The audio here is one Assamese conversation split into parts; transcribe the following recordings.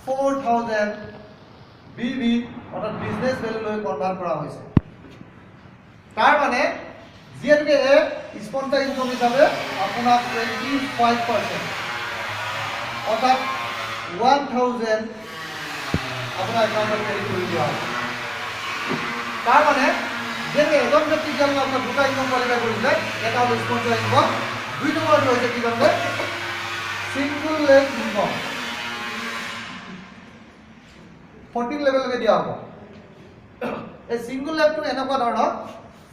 4000 BV অৰ্থাৎ বিজনেছ ভেলুলৈ কনভাৰ্ট কৰা হৈছে। তাৰ মানে যিহেতুকে এ স্পনচাৰ ইনকম হিচাপে আপোনাক 25% অৰ্থাৎ 1000 আপোনাৰ একাউণ্টত ক্ৰেডিট কৰি দিয়া হ'ব। তাৰ মানে যিহেতু এজন ব্যক্তিক দিয়াৰ আপোনাৰ দুটা ইনকম কোৱালিফাই কৰিছিলে, এটা হ'ল স্পনচাৰ ইনকম, দুই নম্বৰটো হৈছে কি জানে ছিংগল লেগ ইনকম 14 লেভেললৈকে দিয়া হ'ব। এই ছিংগল লেগটো এনেকুৱা ধৰণৰ,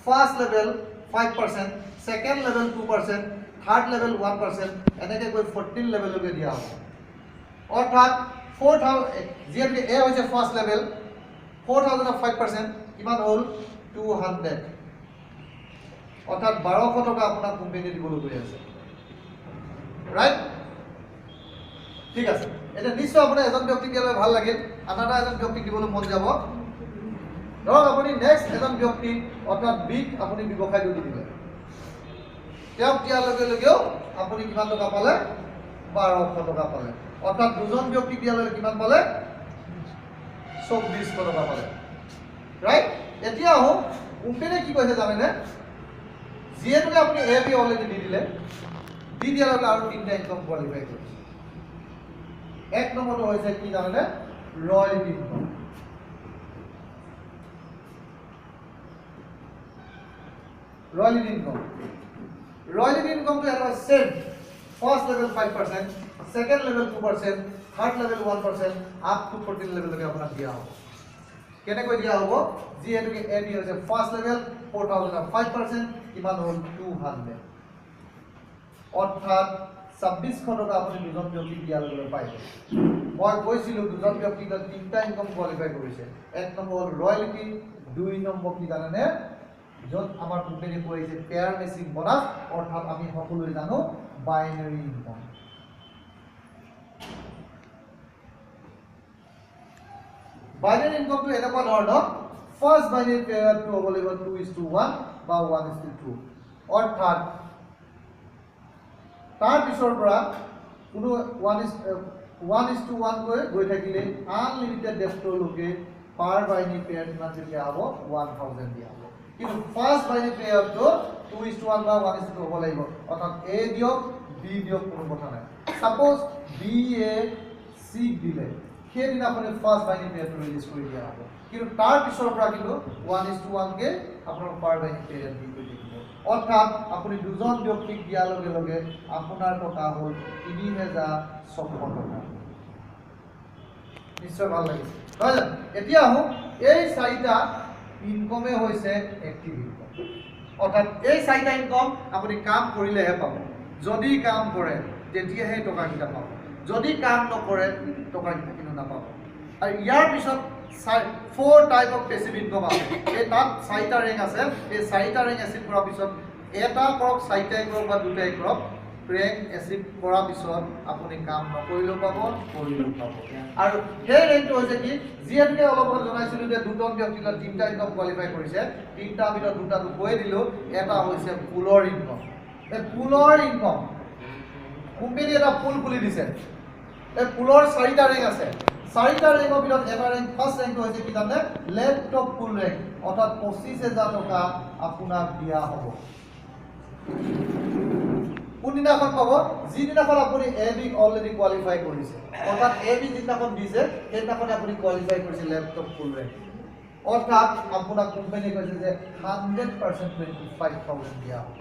first level 5%, second level 2%, third level 1%, এনেকৈ গৈ 14 লেভেললৈকে দিয়া হ'ব। অৰ্থাৎ 4000 যিহেতুকে এ হৈছে ফাৰ্ষ্ট লেভেল, 4000ৰ 5% কিমান হ'ল 200, অৰ্থাৎ 1200 টকা আপোনাক কোম্পানীয়ে দিবলৈ গৈ আছে, ৰাইট? ঠিক আছে। এতিয়া নিশ্চয় আপোনাৰ এজন ব্যক্তিক দিয়ালৈ ভাল লাগিল, আন এটা এজন ব্যক্তিক দিবলৈ মন যাব। ধৰক আপুনি নেক্সট এজন ব্যক্তি অৰ্থাৎ বিক আপুনি ব্যৱসায়টো দি দিলে, তেওঁক দিয়াৰ লগে লগেও আপুনি কিমান টকা পালে? 1200 টকা পালে। অৰ্থাৎ দুজন ব্যক্তিক দিয়াৰ লগে কিমান পালে? 2400 টকা পালে, ৰাইট? এতিয়া আহোঁ কোম্পানীয়ে কি কৈছে জানেনে? যিহেতুকে আপুনি এ বি অলৰেডি দি দিলে, দি দিয়াৰ লগে আৰু তিনিটা ইনকম কোৱালিফাই কৰিছে। এক নম্বৰটো হৈছে কি জানেনে? Royalty income. Royalty income, royalty ইনকমটো এনেকুৱা same, first level 5%, second level 2%, third level 1%, up to 14 লেভেললৈকে আপোনাক দিয়া হ'ব। কেনেকৈ দিয়া হ'ব? যিহেতুকে এ বি হৈছে ফাৰ্ষ্ট লেভেল, 4000 5% কিমান হ'ল 200, অৰ্থাৎ 2600 টকা আপুনি দুজন ব্যক্তিক দিয়াৰ লগে লগে পাই গ'ল। মই কৈছিলোঁ দুজন ব্যক্তিক তিনিটা ইনকম কোৱালিফাই কৰিছে। এক নম্বৰ হ'ল ৰয়েলিটি, দুই নম্বৰ কি জানেনে? য'ত আমাৰ কোম্পানীয়ে কৈ আহিছে পেয়াৰ মেচিং বোনাছ, অৰ্থাৎ আমি সকলোৱে জানো বাইনেৰী ইনকম। বাইনেৰী ইনকমটো এনেকুৱা ধৰণৰ, ফাৰ্ষ্ট বাইনেৰী পেয়াৰটো হ'ব লাগিব 2:1 বা 1:2, অৰ্থাৎ তাৰ পিছৰ পৰা কোনো 1:1 কৈ গৈ থাকিলে আনলিমিটেড ডেপ্থলৈকে পাৰ বাইনেৰী পেয়াৰ কিমান দিয়া হ'ব? 1000 দিয়া হ'ব। কিন্তু ফাৰ্ষ্ট বাইনেৰী পেয়াৰটো 2:1 বা 1:2 হ'ব লাগিব, অৰ্থাৎ এ দিয়ক বি দিয়ক কোনো কথা নাই। ছাপ'জ বি এ চিক দিলে, সেইদিনাখনে ফাৰ্ষ্ট বাইনেৰী পেয়াৰটো ৰিলিজ কৰি দিয়া হ'ব, কিন্তু তাৰ পিছৰ পৰা কিন্তু 1:1কৈ আপোনাৰ পাৰ বাইনেৰী পেয়াৰ দি গৈ থাকিব। অৰ্থাৎ আপুনি দুজন ব্যক্তিক দিয়াৰ লগে লগে আপোনাৰ টকা হ'ল 3600 টকা। নিশ্চয় ভাল লাগিছে নহয় জানো? এতিয়া আহোঁ, এই চাৰিটা ইনকমে হৈছে এক্টিভ ইনকম, অৰ্থাৎ এই চাৰিটা ইনকম আপুনি কাম কৰিলেহে পাব। যদি কাম কৰে তেতিয়াহে টকাকেইটা পাব, যদি কাম নকৰে টকাকেইটা কিন্তু নাপাব। আৰু ইয়াৰ পিছত 4 টাইপ অফ পেচিভ ইনকম আছে। এই তাত চাৰিটা ৰেংক আছে, এই চাৰিটা ৰেংক এচিভ কৰাৰ পিছত এটা কৰক, চাৰিটাই কৰক বা দুটাই কৰক, ৰেংক এচিভ কৰাৰ পিছত আপুনি কাম নকৰিলেও পাব, কৰিলেও পাব। আৰু সেই ৰেংকটো হৈছে কি, যিহেতুকে অলপ আগত জনাইছিলোঁ যে দুজন ব্যক্তিক তিনিটা ইনকম কোৱালিফাই কৰিছে, তিনিটাৰ ভিতৰত দুটাটো কৈয়ে দিলোঁ। এটা হৈছে পুলৰ ইনকম। এই পুলৰ ইনকম, কোম্পানী এটা পুল খুলি দিছে, এই পুলৰ চাৰিটা ৰেংক আছে। চাৰিটা ৰেংকৰ ভিতৰত এটা ৰেংক, ফাৰ্ষ্ট ৰেংকটো হৈছে কি জানে? লেপটপ পুল ৰেংক, অৰ্থাৎ 25000 টকা আপোনাক দিয়া হ'ব। কোনদিনাখন পাব? যিদিনাখন আপুনি এ বিক অলৰেডি কোৱালিফাই কৰিছে, অৰ্থাৎ এ বি যিদিনাখন দিছে সেইদিনাখনে আপুনি কোৱালিফাই কৰিছে লেপটপ পুল ৰেংক, অৰ্থাৎ আপোনাক কোম্পানীয়ে কৈছে যে 100% 25,000 দিয়া হ'ব।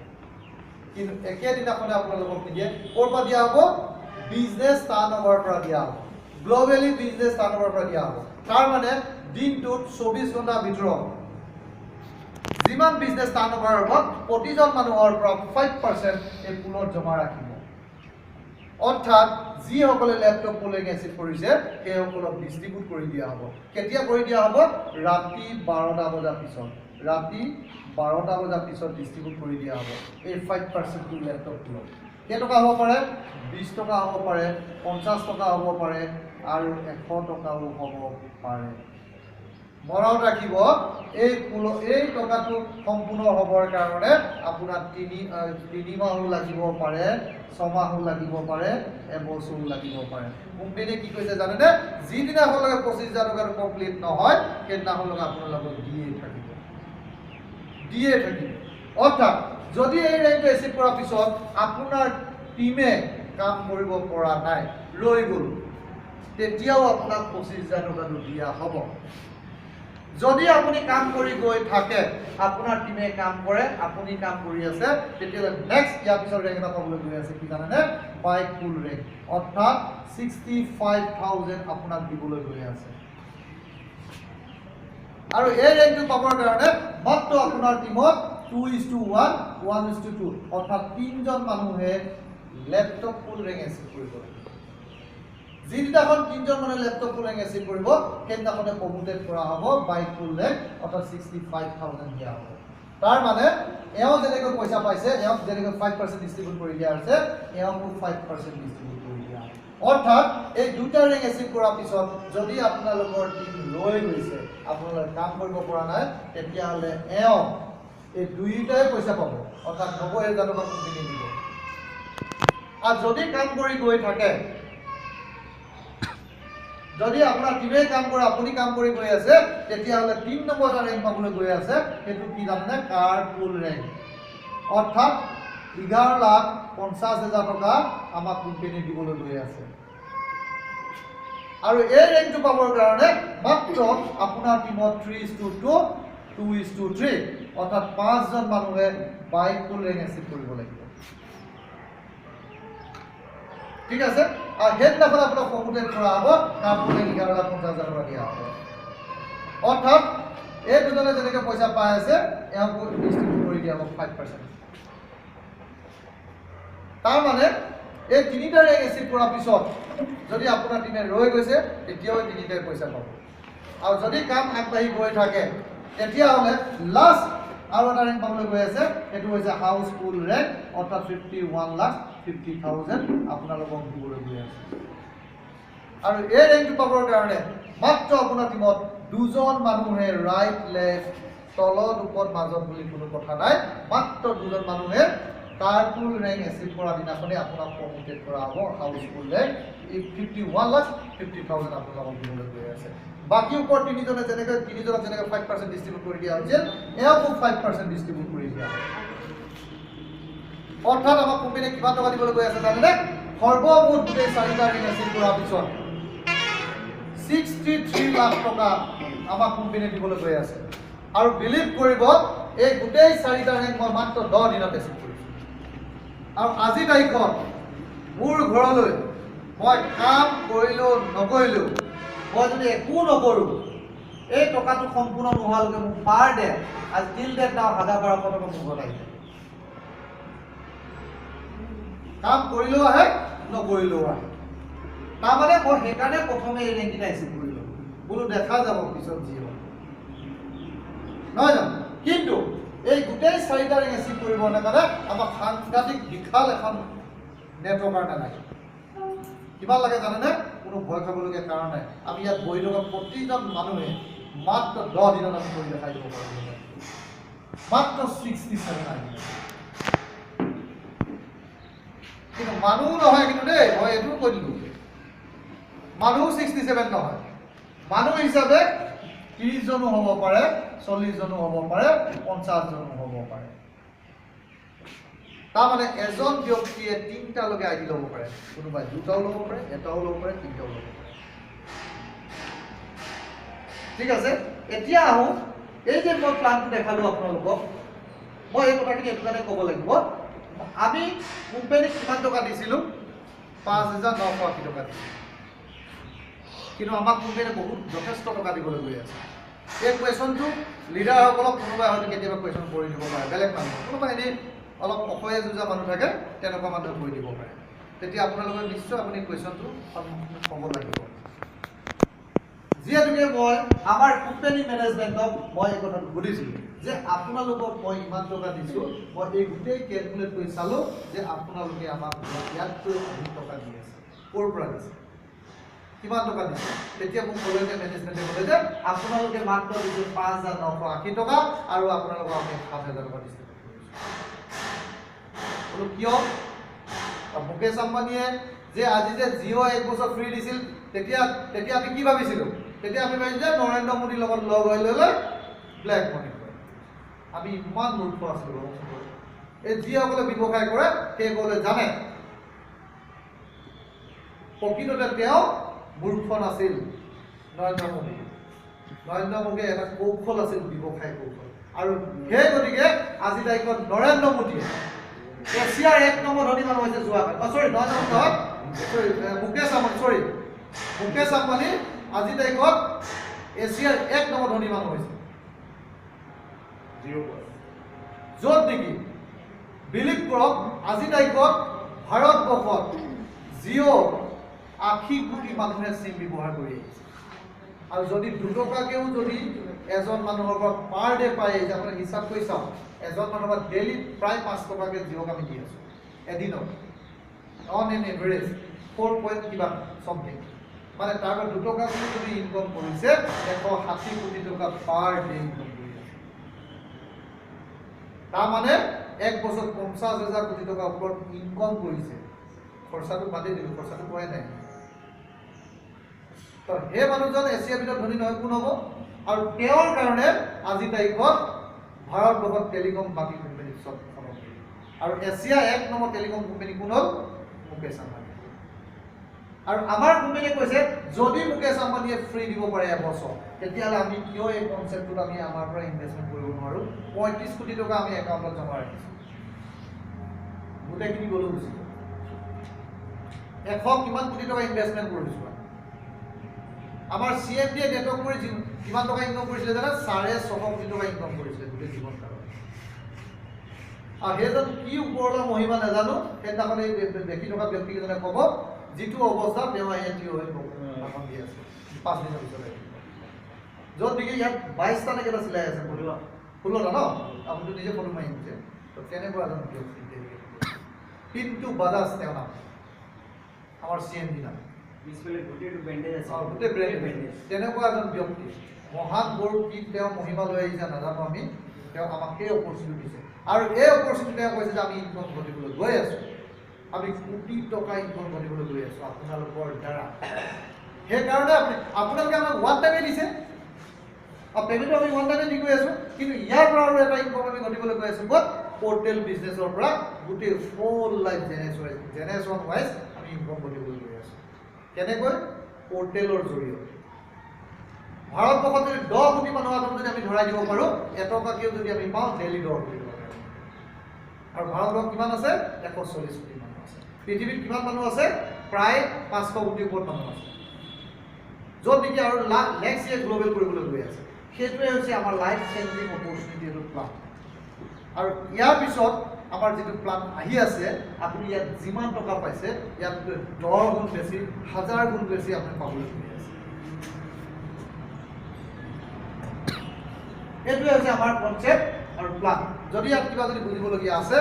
কিন্তু একেদিনাখনে আপোনালোকক নিদিয়ে। ক'ৰ পৰা দিয়া হ'ব? বিজনেছ টাৰ্ণ অভাৰৰ পৰা দিয়া হ'ব, গ্ল'বেলি বিজনেছ টাৰ্ণ অভাৰৰ পৰা দিয়া হ'ব। তাৰ মানে দিনটোত 24 ঘণ্টাৰ ভিতৰত যিমান বিজনেছ টাৰ্ণ অভাৰ হ'ব, প্ৰতিজন মানুহৰ পৰা 5% এই পুলত জমা ৰাখিব। অৰ্থাৎ যিসকলে লেপটপ পুলিং এচিভ কৰিছে সেইসকলক ডিষ্ট্ৰিবিউট কৰি দিয়া হ'ব। কেতিয়া কৰি দিয়া হ'ব? ৰাতি 12টা বজাৰ পিছত, ৰাতি 12টা বজাৰ পিছত ডিষ্ট্ৰিবিউট কৰি দিয়া হ'ব এই 5%টো লেপটপ পুলত। কেইটকা হ'ব পাৰে? 20 টকা হ'ব পাৰে, 50 টকা হ'ব পাৰে, আৰু 100 টকাও হ'ব পাৰে। মনত ৰাখিব, এই টকাটো সম্পূৰ্ণ হ'বৰ কাৰণে আপোনাৰ তিনি মাহো লাগিব পাৰে, ছমাহো লাগিব পাৰে, এবছৰো লাগিব পাৰে। কোম্পানীয়ে কি কৈছে জানেনে? যিদিনাখনলৈকে 25,000 টকাটো কমপ্লিট নহয় সেইদিনাখনলৈকে আপোনালোকক দিয়ে থাকিব, দিয়ে থাকিব। অৰ্থাৎ যদি এই ৰেংকটো এচিভ কৰাৰ পিছত আপোনাৰ টীমে কাম কৰিব পৰা নাই, ৰৈ গ'ল, তেতিয়াও আপোনাক 25,000 টকাটো দিয়া হ'ব। যদি আপুনি কাম কৰি গৈ থাকে, আপোনাৰ টীমে কাম কৰে, আপুনি কাম কৰি আছে, তেতিয়াহ'লে নেক্সট ইয়াৰ পিছত ৰেংক এটা পাবলৈ গৈ আছে, কি জানেনে? বাইক ফুল ৰেংক, অৰ্থাৎ 65,000 আপোনাক দিবলৈ গৈ আছে। আৰু এই ৰেংকটো পাবৰ কাৰণে মাত্ৰ আপোনাৰ টীমত 2:1, 1:2, অৰ্থাৎ 3জন মানুহে লেপটপ ফুল ৰেংক এচিভ কৰিব লাগিব। যিদিনাখন 3জন মানুহে লেপটপ ফুল ৰেংক এচিভ কৰিব সেইদিনাখনে প্ৰমোটেড কৰা হ'ব বাইক ফুল ৰেংক, অৰ্থাৎ 65,000 দিয়া হ'ব। তাৰ মানে এওঁ যেনেকৈ পইচা পাইছে, এওঁক যেনেকৈ 5% ডিষ্ট্ৰিবিউট কৰি দিয়া হৈছে, এওঁকো 5% ডিষ্ট্ৰিবিউট কৰি দিয়া হ'ব। অৰ্থাৎ এই দুটা ৰেংক এচিভ কৰাৰ পিছত যদি আপোনালোকৰ টীম ৰৈ গৈছে, আপোনালোকে কাম কৰিব পৰা নাই, তেতিয়াহ'লে এওঁ এই দুয়োটাই পইচা পাব, অৰ্থাৎ 90,000 টকা কোম্পানী দিব। আৰু যদি কাম কৰি গৈ থাকে, যদি আপোনাৰ টিমে কাম কৰে, আপুনি কাম কৰি গৈ আছে, তেতিয়াহ'লে 3 নম্বৰ এটা ৰেংক পাবলৈ গৈ আছে, সেইটো কি জানেনে? কাৰ পুল ৰেংক, অৰ্থাৎ 11,50,000 টকা আমাক কোম্পানী দিবলৈ গৈ আছে। আৰু এই ৰেংকটো পাবৰ কাৰণে মাত্ৰ আপোনাৰ টীমত 3:2, 2:3, অৰ্থাৎ 5জন মানুহে বাইক ফুল ৰেংক এচিভ কৰিব লাগিব। ঠিক আছে? আৰু সেইদিনাখন আপোনাক প্ৰমোটেড কৰা হ'ব, কাৰ ফুল ৰেংক 11,50,000 টকা দিয়া হ'ব। অৰ্থাৎ এই দুজনে যেনেকৈ পইচা পাই আছে, এওঁকো ডিষ্ট্ৰিবিউট কৰি দিয়া হ'ব 5%। তাৰমানে এই 3টা ৰেংক এচিভ কৰাৰ পিছত যদি আপোনাৰ টীমে ৰৈ গৈছে, তেতিয়াও এই 3টাই পইচা পাব। আৰু যদি কাম আগবাঢ়ি গৈ থাকে, তেতিয়াহ'লে লাষ্ট আৰু এটা ৰেংক পাবলৈ গৈ আছে, সেইটো হৈছে হাউচ ফুল ৰেংক, অৰ্থাৎ 51,50,000 আপোনালোকক দিবলৈ গৈ আছে। আৰু এই ৰেংকটো পাবৰ কাৰণে মাত্ৰ আপোনাৰ টীমত 2জন মানুহে ৰাইট লেফ্ট তলত ওপৰত মাজত বুলি কোনো কথা নাই, মাত্ৰ 2জন মানুহে কাৰপুল ৰেংক এচিভ কৰা দিনাখনেই আপোনাক প্ৰমোটেড কৰা হ'ব হাউচ ফুল ৰেংক, 51,50,000 আপোনালোকক দিবলৈ গৈ আছে। বাকী ওপৰত তিনিজনে যেনেকৈ তিনিজনক যেনেকৈ 5% ডিষ্ট্ৰিবিউট কৰি দিয়া হৈছিল, এওঁকো 5% ডিষ্ট্ৰিবিউট কৰি দিয়া হ'ল। অৰ্থাৎ আমাক কোম্পানীয়ে কিমান টকা দিবলৈ গৈ আছে জানেনে? সৰ্বমুঠ গোটেই 4টা ঋণ এচিভ কৰাৰ পিছত 63 লাখ টকা আমাক কোম্পানীয়ে দিবলৈ গৈ আছে। আৰু বিলিভ কৰিব, এই গোটেই 4টা ঋণ মই মাত্ৰ 10 দিনত এচিভ কৰিছোঁ। আৰু আজিৰ তাৰিখত মোৰ ঘৰলৈ মই কাম কৰিলেও নকৰিলেও, মই যদি একো নকৰোঁ, এই টকাটো সম্পূৰ্ণ নোহোৱালৈকে মোক পাৰ ডে আজি টিল ডেট নাও 1,200 টকা মোৰ ঘৰত আহি থাকে। কাম কৰিলেও আহে, নকৰিলেও আহে। তাৰমানে মই সেইকাৰণে প্ৰথমে এই ৰেংকেইটা এচিভ কৰি ল'লোঁ, বোলো দেখা যাব পিছত যি হয়, নহয় জানো? কিন্তু এই গোটেই 4টা ৰেংক এচিভ কৰিবৰ কাৰণে আমাক সাংঘাতিক বিশাল এখন নেটৱৰ্কাৰ নালাগে। কিমান লাগে জানেনে? কোনো ভয় খাবলগীয়া কাৰণ নাই। আমি ইয়াত বহি থকা প্ৰতিজন মানুহে মাত্ৰ 10 দিনত আমি কৰি দেখাই দিব পাৰোঁ, মাত্ৰ 67 আহিব। কিন্তু মানুহ নহয় কিন্তু দেই, মই এইটোও কৈ দিলোঁ, মানুহ 67 নহয়, মানুহ হিচাপে 30জনো হ'ব পাৰে, 40জনো হ'ব পাৰে, 50জনো হ'ব পাৰে। তাৰমানে এজন ব্যক্তিয়ে 3টালৈকে আইডি ল'ব পাৰে, কোনোবাই 2টাও ল'ব পাৰে, এটাও ল'ব পাৰে, 3টাও ল'ব পাৰে। ঠিক আছে, এতিয়া আহোঁ এই যে মই প্লানটো দেখালোঁ আপোনালোকক, মই এই কথাখিনি এইটো কাৰণে ক'ব লাগিব, আমি কোম্পানীক কিমান টকা দিছিলোঁ? 5,980 টকা দিছিলোঁ। কিন্তু আমাক কোম্পানীয়ে বহুত যথেষ্ট টকা দিবলৈ গৈ আছে। এই কুৱেশ্যনটো লিডাৰসকলক কোনোবাই হয়তো কেতিয়াবা কুৱেশ্যন কৰি দিব পাৰে, বেলেগ মানুহ কোনোবা এনেই অলপ অসহায় যুঁজা মানুহ থাকে, তেনেকুৱা মানুহে কৰি দিব পাৰে। তেতিয়া আপোনালোকে নিশ্চয় আপুনি কুৱেশ্যনটো সন্মুখীন হ'ব লাগিব। যিহেতুকে মই আমাৰ কোম্পানী মেনেজমেণ্টক মই এই কথাটো সুধিছিলোঁ যে আপোনালোকক মই ইমান টকা দিছোঁ, মই এই গোটেই কেলকুলেট কৰি চালোঁ যে আপোনালোকে আমাক ইয়াতকৈ অধিক টকা দি আছে, ক'ৰ পৰা দিছে, কিমান টকা দিছে? তেতিয়া মোক ক'লে যে মেনেজমেণ্টে ক'লে যে আপোনালোকে মাত্ৰ দিছে 5,980 টকা আৰু আপোনালোকক আমি 7,000 টকা দিছোঁ। বোলো কিয়? মুকেশ আম্বানীয়ে যে আজি যে জিঅ' 1 বছৰ ফ্ৰী দিছিল, তেতিয়া তেতিয়া আমি কি ভাবিছিলোঁ? তেতিয়া আমি ভাবিছিলোঁ যে নৰেন্দ্ৰ মোদীৰ লগত লগ হৈ ল'লে ব্লেক মানি কৰে। আমি ইমান মূৰ্খ আছিলোঁ। এই যিসকলে ব্যৱসায় কৰে সেইসকলে জানে প্ৰকৃততে তেওঁ মূৰ্খ নাছিল। নৰেন্দ্ৰ মোদী, নৰেন্দ্ৰ মোদীৰ এটা কৌশল আছিল, ব্যৱসায় কৌশল। আৰু সেই গতিকে আজি তাৰিখত নৰেন্দ্ৰ মোদীয়ে এছিয়াৰ 1 নম্বৰ ধনী মানুহ হৈছে। যোৱাকালি, চৰি, নৰেন্দ্ৰ মোদী নহয়, চৰি, মুকেশ আম্বানী, চৰি, মুকেশ আম্বানী আজি তাৰিখত এছিয়াৰ 1 নম্বৰ ধনী মানুহ হৈছে। য'ত নেকি বিলিভ কৰক, আজি তাৰিখত ভাৰতবৰ্ষত জিঅ' 80 কোটি মানুহে চিম ব্যৱহাৰ কৰি আহিছে। আৰু যদি 2 টকাকেও যদি এজন মানুহৰ পৰা পাৰ ডে পাই আহিছে, আপুনি হিচাপ কৰি চাওক, এজন মানুহৰ পৰা ডেইলি প্ৰায় 5 টকাকৈ জিঅ'ক আমি দি আছোঁ এদিনত, অন এন এভাৰেজ 4 পইণ্ট কিবা চামথিং। মানে তাৰ পৰা 2 টকাকৈ যদি ইনকম কৰিছে, 160 কোটি টকা পাৰ ডে ইনকম কৰি আছে। তাৰমানে এক বছৰত 50,000 কোটি টকাৰ ওপৰত ইনকম কৰিছে। খৰচাটো বাদেই দিলোঁ, খৰচাটো কোৱাই নাই। তো সেই মানুহজন এছিয়াৰ ভিতৰত ধনী নহয় কোন হ'ব? আৰু তেওঁৰ কাৰণে আজি তাৰিখত ভাৰতবৰ্ষত টেলিকম বাকী কোম্পানী চব খতম। আৰু এছিয়া 1 নম্বৰ টেলিকম কোম্পানী কোন হ'ল? মুকেশ আম্বানী। আৰু আমাৰ কোম্পানীয়ে কৈছে যদি মুকেশ আম্বানীয়ে ফ্ৰী দিব পাৰে এবছৰ, তেতিয়াহ'লে আমি কিয় এই কনচেপ্টটোত আমি আমাৰ পৰা ইনভেষ্টমেণ্ট কৰিব নোৱাৰোঁ? 35 কোটি টকা আমি একাউণ্টত জমা ৰাখিছোঁ, গোটেইখিনি গ'লো গুচি গ'ল। 100 কিমান কোটি টকা ইনভেষ্টমেণ্ট কৰিছোঁ। আমাৰ চি এম ডিয়ে নেটৱৰ্ক কৰি কিমান টকা ইনকম কৰিছিলে জানে? 650 কোটি টকা ইনকম কৰিছিলে গোটেই জীৱনকালত। আৰু সেইজন কি ওপৰলৈ মহিমা নাজানো, সেইদিনাখন এই দেখি থকা ব্যক্তিকেইজনে ক'ব যিটো অৱস্থা তেওঁ আহি থিয় হৈ ভাষণ দি আছে 5 দিনৰ পিছত, য'ত নেকি ইয়াত 22টা নে কেইটা চিলাই আছে, 16টা ন, আপুনিতো নিজে ফটো মাৰি আনিছে। তো তেনেকুৱা এজন ব্যক্তি পিণ্টু বাজাজ, তেওঁৰ নাম, আমাৰ চি এম ডি নাম, গোটেই ব্ৰেণ্ড। তেনেকুৱা এজন ব্যক্তি মহান গৰু কি তেওঁ মহিমা লৈ আহিছে নাজানো আমি। তেওঁ আমাক সেই অপৰচুনিটি দিছে আৰু এই অপৰচুনিটি তেওঁ কৈছে যে আমি ইনকম ঘটিবলৈ গৈ আছোঁ, আমি কোটি টকা ইনকম ঘটিবলৈ গৈ আছোঁ আপোনালোকৰ দ্বাৰা। সেইকাৰণে আপোনালোকে আমাক ওৱান টাইমে দিছে আৰু পে'মেণ্টটো আমি ওৱান টাইমে দি গৈ আছোঁ, কিন্তু ইয়াৰ পৰা আৰু এটা ইনকম আমি ঘটিবলৈ গৈ আছোঁ। ক'ত? পৰ্টেল বিজনেছৰ পৰা গোটেই হোল লাইফ জেনেৰেশ্যন ৱাইজ আমি ইনকম ঘটিবলৈ গৈ আছোঁ। কেনেকৈ? পৰ্টেলৰ জৰিয়তে। ভাৰতবৰ্ষত যদি 10 কোটি মানুহৰ হাতত যদি আমি ধৰাই দিব পাৰোঁ, 1 টকাকেও যদি আমি পাওঁ, ডেইলি 10 কোটি টকা। আৰু ভাৰতবৰ্ষত কিমান আছে? 140 কোটি মানুহ আছে। পৃথিৱীত কিমান মানুহ আছে? প্ৰায় 500 কোটিৰ ওপৰত মানুহ আছে, য'ত নেকি আৰু নেক্সট ইয়েৰ গ্ল'বেল কৰিবলৈ গৈ আছে। সেইটোৱে হৈছে আমাৰ লাইফ চেঞ্জিং অপৰচুনিটি, এইটো প্লান। আৰু ইয়াৰ পিছত আমাৰ যিটো প্লান আহি আছে, আপুনি ইয়াত যিমান টকা পাইছে ইয়াতকৈ 10 গুণ বেছি, 1000 গুণ বেছি আপুনি পাবলৈ গৈ আছে। এইটোৱে হৈছে আমাৰ কনচেপ্ট আৰু প্লান। যদি ইয়াত কিবা যদি বুজিবলগীয়া আছে